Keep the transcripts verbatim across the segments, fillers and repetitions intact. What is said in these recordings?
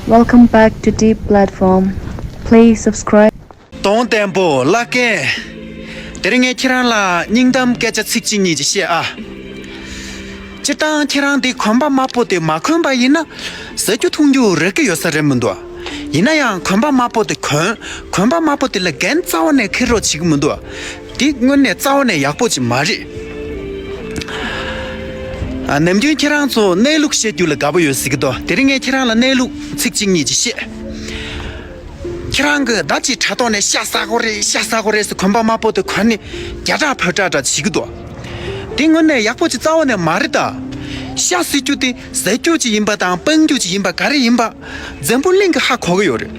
Welcome back to Deep Platform. Please subscribe. གདོང་བརྟན་པོ་བླ་རྒན། དེ་རིང་ངས་ཁྱེད་རང་ལ་སྙིང་གཏམ་སྐད་ཆ་ཚིག་གཅིག་གཉིས་ཅིག་བཤད་ཨ། སྤྱིར་བཏང་ཁྱེད་རང་འདི་གོན་པ་དམར་པོ་དེ་མ་གོན་པ་ཡིན་ན་ཟ་རྒྱུ་འཐུང་རྒྱུ་རག་གི་ཡོད་ས་རེད་མི་འདུག། ཡིན་ན་ཡང་གོན་པ་དམར་པོ་དེ་གོན། གོན་པ་དམར་པོ་དེ་ལ་འགན་རྩ་བ་ནས་འཁྱེར་རོགས་བྱེད་ཀྱི་མི་འདུག། འདི་དངོས་གནས་རྩ་བ་ནས་ཡག་པོ་ཅིག་མ་རེད། ཨ། ནམ་རྒྱུན་ཁྱེད་རང་ཚོ་གནས་ལུགས་བཤད་རྒྱུ་ལ་དགའ་པོ་ཡོད་ཟེར་གྱི་འདུག། དེ་རིང་ངས་ཁྱེད་རང་ལ་གནས་ལུགས་ཚིག་གཅིག་གཉིས་ཅིག་བཤད། ཁྱེད་རང་གིས་ད་ཅིག་དྲ་ཐོག་ནས་ཤ་ཟ་དགོས་རེད། ཤ་ཟ་དགོས་རེད་ཟེར་གོན་པ་དམར་པོ་དེ་གོན་ནས་རྒྱ་གྲགས་བོད་གྲགས་འདྲ་བྱེད་ཀྱི་འདུག། དེ་དངོས་གནས་ཡག་པོ་ཅིག་རྩ་བ་ནས་མ་རེད་ད། ཤ་ཟེར་རྒྱུ་དེ་ཟ་རྒྱུ་ཅིག་ཡིན་པ་དང་སྤང་རྒྱུ་ཅིག་ཡིན་པ་ག་རེ་ཡིན་པ་འཛམ་བུ་གླིང་གི་ཧ་གོ་གི་ཡོད་རེད།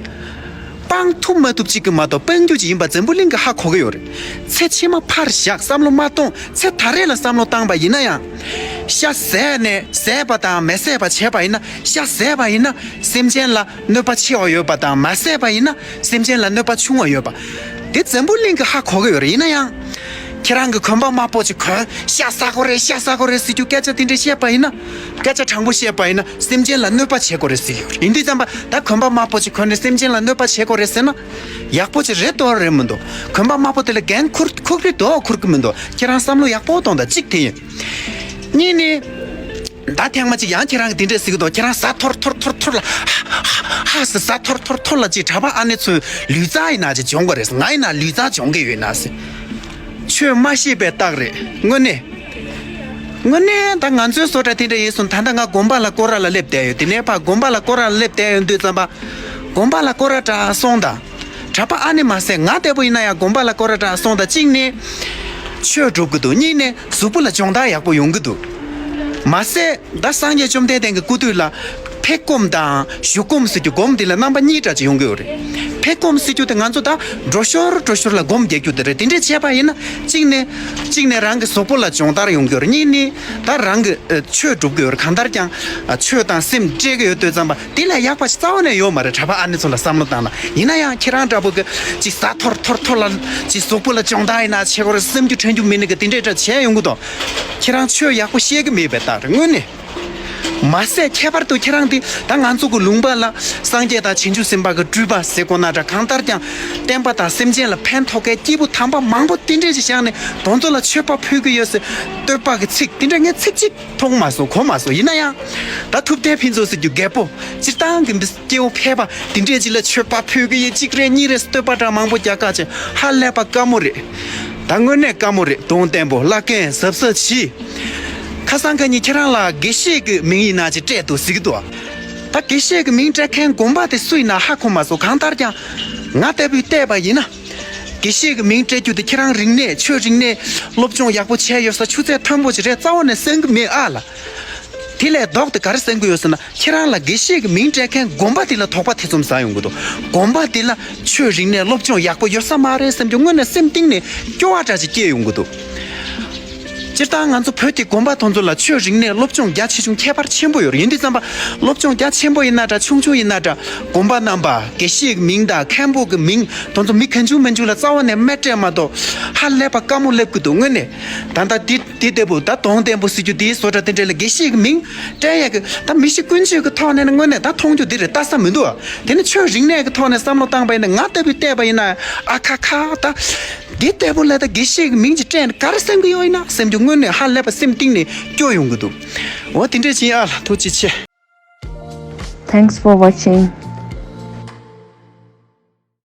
སྤང་ཐུབ་མ་ཐུབ་ཅིག་གི་མ་གཏོགས་སྤང་རྒྱུ་ཅིག་ཡིན་པ་འཛམ་བུ་གླིང་གི་ཧ་གོ་གི་ཡོད་རེད། ཚེ་ཕྱི་མ་ཕར་བཞག་བསམ་བློ་མ་གཏོང་། ཚེ་ད་རེས་ལ་བསམ་བློ་བཏང་པ་ཡིན་ན་ཡང་། ཤ་ཟས་ནས་ཟས་པ་དང་མི་ཟས་པ་བྱས་པ་ཡིན་ན། ཤ་ཟས་པ་ཡིན་ན་སེམས་ཅན་ལ་གནོད་པ་ཆེ་བ་ཡོད་པ་དང་མ་ཟས་པ་ཡིན་ན་སེམས་ཅན་ལ་གནོད་པ་ཆུང་བ་ཡོད་པ། དེ་འཛམ་བུ་གླིང་གི་ཧ་གོ་གི་ཡོད་རེད། ཡིན་ན་ཡང་། ཁྱེད་རང་གི་གོན་པ་དམར་པོ་ཅིག་གོན། ཤ་ཟ་དགོས་རེད། ཤ་ཟ་དགོས་རེད་ཟེར་རྒྱུ་སྐད་ཆ་དེ་འདྲ་བཤད་པ་ཡིན་ན། སྐད་ཆ་དྲང་པོ་བཤད་པ་ཡིན་ན་སེམས་ཅན་ལ་གནོད་པ་བྱེད་དགོས་རེད་ཟེར་གྱི་ཡོད་རེད། ཡིན་དུས་ཙམ་པ་ད་གོན་པ་དམར་པོ་ཅིག་གོན་ནས་སེམས་ཅན་ལ་གནོད་པ་བྱེད་དགོས་རེད་ཟེར་ན། ཡག་པོ་ཅིག་རེད་དོ་རེད་མི་འདུག། གོན་པ་དམར་པོ་དེ་ལ་འགན་འཁུར་འཁུར་གི་རེད་དོ་འཁུར་གི་མི་འདུག། ཁྱེད་རང་བསམ་བློ་ཡག་པོ་གཏོང་དང་གཅིག་དེ་ཡིན། གཉིས་ནི། ད་ཐེངས་མ་གཅིག་ཡང་ཁྱེད་རང་གི་དེ་འདྲས་ཟེར་གི་འདུག། ཁྱེད་རང་ཟ་འཐོར་འཐོར་འཐོར་འཐོར་ལ་ཧ་ཧ་ཧ་ཟེར་ཟ་འཐོར་འཐོར་འཐོར་ལ་ཅིག་གྲྭ་པ་ཨ་ནེ་ཚོས་ལུས་རྩལ་ཡིན་ན་ཅིག་སྦྱོང་དགོས་རེད། ང་ཡིན་ན་ལུས་རྩལ་སྦྱོང་གི་ཡོད་ན་ཟེར། ཆོས་མ་ཤེས་པའི་རྟགས་རེད། དངོས་གནས། དངོས་གནས་ད་ང་ཚོའི་བཟོ་གྲྭ་དེ་འདྲ་ཡིན་སོང་། ད་ལྟ་ང་དགོན་པ་ལ་སྐོར་ར་ལ་སླེབས་བསྡད་ཡོད། དེ་ནས་ཕར་དགོན་པ་ལ་སྐོར་ར་ལ་སླེབས་བསྡད་ཡོད་དུས་ཙམ་པ། དགོན་པ་ལ་སྐོར་ར་འདྲ་སོང་དང་། གྲྭ་པ་ཨ་ནེ་མ་ཟད་ང་ལྟ་བུ་ཡིན་ན་ཡང་དགོན་པ་ལ་སྐོར་ར་འདྲ་སོང་དང་གཅིག་ནས། ཆོས་སྒྲུབ་གི་འདུག། གཉིས་ནས་གཟུགས་པོ་ལ་སྦྱོང་བརྡར་ཡག་པོ་ཡོང་གི་འདུག། མ་ཟད་ད་སངས་རྒྱས་བཅོམ་ལྡན་འདས་ཀྱི་སྐུ་དུས་ལ། ཕེབས་སྒོམ་དང་བཞུགས་སྒོམ་ཟེར་རྒྱུ་སྒོམ་འདི་ལ་རྣམ་པ་གཉིས་འདྲ་ཅིག་ཡོང་གི་ཡོད་རེད། ཕེབས་སྒོམ་ཟེར་རྒྱུ་དེ་ང་ཚོ་ད་འགྲོ་ཞོར་འགྲོ་ཞོར་ལ་སྒོམ་རྒྱག་རྒྱུ་དེ་རེད། དེ་འདྲས་བྱས་པ་ཡིན་ན་གཅིག་ནས། གཅིག་ནས་རང་གི་གཟུགས་པོ་ལ་སྦྱོང་བརྡར་ཡོང་གི་ཡོད་རེད། གཉིས་ནས་ད་རང་གི་ཨ་ཆོས་སྒྲུབ་ཀྱི་ཡོད་རེད། གང་ལྟར་ཀྱང་ཨ་ཆོས་དང་སེམས་འདྲེས་ཀྱི་ཡོད་དུས་ཙམ་པ་དེ་ལས་ཡག་པ་ཞིག་རྩ་བ་ནས་ཡོད་མ་རེད། གྲྭ་པ་ཨ་ནེ་ཚོ་ལ་བསམ་བློ་བཏང་ན། ཡིན་ན་ཡང་ཁྱེད་རང་འདྲ་པོ་གི་ཅིག་ཟ་འཐོར་འཐོར་འཐོར་ལ་ཅིག་གཟུགས་པོ་ལ་སྦྱོང་བརྡར་ཡིན་ན་བྱེད་དགོས་རེད། སེམས་རྒྱུད་དྲན་རྒྱུ་མེད་ནི་གི་དེ་འདྲས་འདྲ་བྱས་ཡོང་གི་འདུག། ཁྱེད་རང་ཆོས་ཡག་པོ་ཤེས་ཀྱི་མེད་པའི་རྟགས་རེད་དངོས་གནས། མ་ཟད་ཁྱད་པར་དུ་ཁྱེད་རང་འདི་ད་ང་ཚོ་གི་ལུང་པ་ལ་སངས་རྒྱས་དང་བྱང་ཆུབ་སེམས་དཔའ་གི་སྤྲུལ་པ་ཟེར་དགོས་ན་འདྲ། གང་ལྟར་ཀྱང་བསྟན་པ་དང་སེམས་ཅན་ལ་ཕན་ཐོགས་མཁན་སྐྱེས་བུ་དམ་པ་མང་པོ་དེ་འདྲས་ཅིག་བཞག་ནས་དེ་ཚོ་ལ་མཆོད་པ་ཕུལ་གྱི་ཡོད་ཟེར་བསྟོད་པ་གི་ཚིག་དེ་འདྲ་ངས་ཚིག་གཅིག་མཐོང་མ་སོང་གོ་མ་སོང་། ཡིན་ན་ཡང་ད་ཐུབ་བསྟན་ཕུན་ཚོགས་ཟེར་རྒྱུ་རྒད་པོ་སྤྱིར་བཏང་གི་འདི་སྐྱེ་བོ་ཕལ་པ་དེ་འདྲས་ཅིག་ལ་མཆོད་པ་ཕུལ་གྱི་ཡིན། གཅིག་རེད་གཉིས་རེད་བསྟོད་པ་འདྲ་མང་པོ་རྒྱག་ཁ་བྱས་ཧ་ལས་པ་དཀའ་མོ་རེད། ད་དངོས་གནས་དཀའ་མོ་རེད། གདོང་བརྟན་པོ་བླ་རྒན་གཟབ་གཟབ་གྱིས། ཁ་སང་ཁ་ཉིན་ཁྱེད་རང་ལ་དགེ་བཤེས་ཀྱི་མིང་ཡིན་ན་ཅིག་སྤྲད་འདུག་ཟེར་གྱི་འདུག། ད་དགེ་བཤེས་ཀྱི་མིང་སྤྲད་མཁན་དགོན་པ་དེ་སུ་ཡིན་ན་ཧ་གོ་མ་སོང་། གང་ལྟར་ཀྱང་ང་ལྟ་བུས་བལྟས་པ་ཡིན་ན། དགེ་བཤེས་ཀྱི་མིང་སྤྲད་རྒྱུ་དེ་ཁྱེད་རང་རིག་གནས་ཆོས་རིག་གནས་སློབ་སྦྱོང་ཡག་པོ་བྱས་ཡོད་ས་ཆུ་ཚད་མཐོན་པོ་ཅིག་རེད། རྩ་བ་ནས་གསན་གྱི་མེད་ཨ་ལ། དེ་ལས་ལྡོག་སྟེ་ག་རེ་གསན་གྱི་ཡོད་ཟེར་ན། ཁྱེད་རང་ལ་དགེ་བཤེས་ཀྱི་མིང་སྤྲད་མཁན་དགོན་པ་དེ་ལ་དོགས་པ་ཐེ་ཚོམ་ཟ་ཡོང་གི་འདུག། དགོན་པ་དེ་ལ་ཆོས་རིག་གནས་སློབ་སྦྱོང་ཡག་པོ་ཡོད་ས་མ་རེད་བསམ་རྒྱུ་དངོས་གནས་སེམས་གཏིང་ནས་སྐྱོ་བ་འདྲ་ཅིག་སྐྱེས་ཡོང་གི་འདུག། སྤྱིར་བཏང་ང་ཚོ་བོད་ཀྱི་དགོན་པ་དེ་ཚོ་ལ་ཆོས་རིག་གནས་སློབ་སྦྱོང་རྒྱ་ཆེ་ཆུང་ཁྱད་པར་ཆེན་པོ་ཡོད་རེད། ཡིན་དུས་ཙམ་པ་སློབ་སྦྱོང་རྒྱ་ཆེན་པོ་ཡིན་ན་འདྲ་ཆུང་ཆུང་ཡིན་ན་འདྲ་དགོན་པ་རྣམ་པ་དགེ་བཤེས་ཀྱི་མིང་དང་མཁན་པོ་གི་མིང་དེ་ཚོ་མི་གང་བྱུང་མང་བྱུང་ལ་རྩ་བ་ནས་མི་སྤྲད་མ་གཏོགས་ཧ་ལས་པ་དཀའ་མོ་སླེབས་ཀྱི་འདུག། དངོས་གནས་ད་ལྟ་འདི། དེ་ལྟ་བུ་ད་གདོང་བརྟན་པོ་ཟེར་རྒྱུ་དེའི་བཟོ་གྲྭ་དེ་འདྲ་ལ་དགེ་བཤེས་ཀྱི་མིང་སྤྲད་ཡས་ཀྱི་ད་མི་གཤིས་ཀུན་སྤྱོད་ཀྱི་ཐོག་ནས་ནི་དངོས་གནས་ད་མཐོང་རྒྱུ་འདི་རེད། ལྟ་ས་མི་འདུག་ཨ། དེ་ནི་ཆོས་རིག་གནས་ཀྱི་ཐོག་ནས་བསམ་བློ་བཏང་པ་ཡིན་ན་ང་ལྟ་བུས་བལྟས་པ་ཡིན་ན་ཨ་ཁ་ཁ་ད་འདི་ལྟ་བུ་ལ་ད་དགེ་བཤེས་ཀྱི་མིང་ཅིག་སྤྲད་ནས་ག་རེ་སེམས་ཀྱི་ཡོད་ཡིན་ན་སེམས་ཀྱི་དངོས་གནས་ཧ་ལས་པ་སེམས་གཏིང་ནས་སྐྱོ་ཡོང་གི་འདུག། འོ་དེ་འདྲས་ཅིག་ཡ་ལ་ཐུགས་རྗེ་ཆེ། Thanks for watching.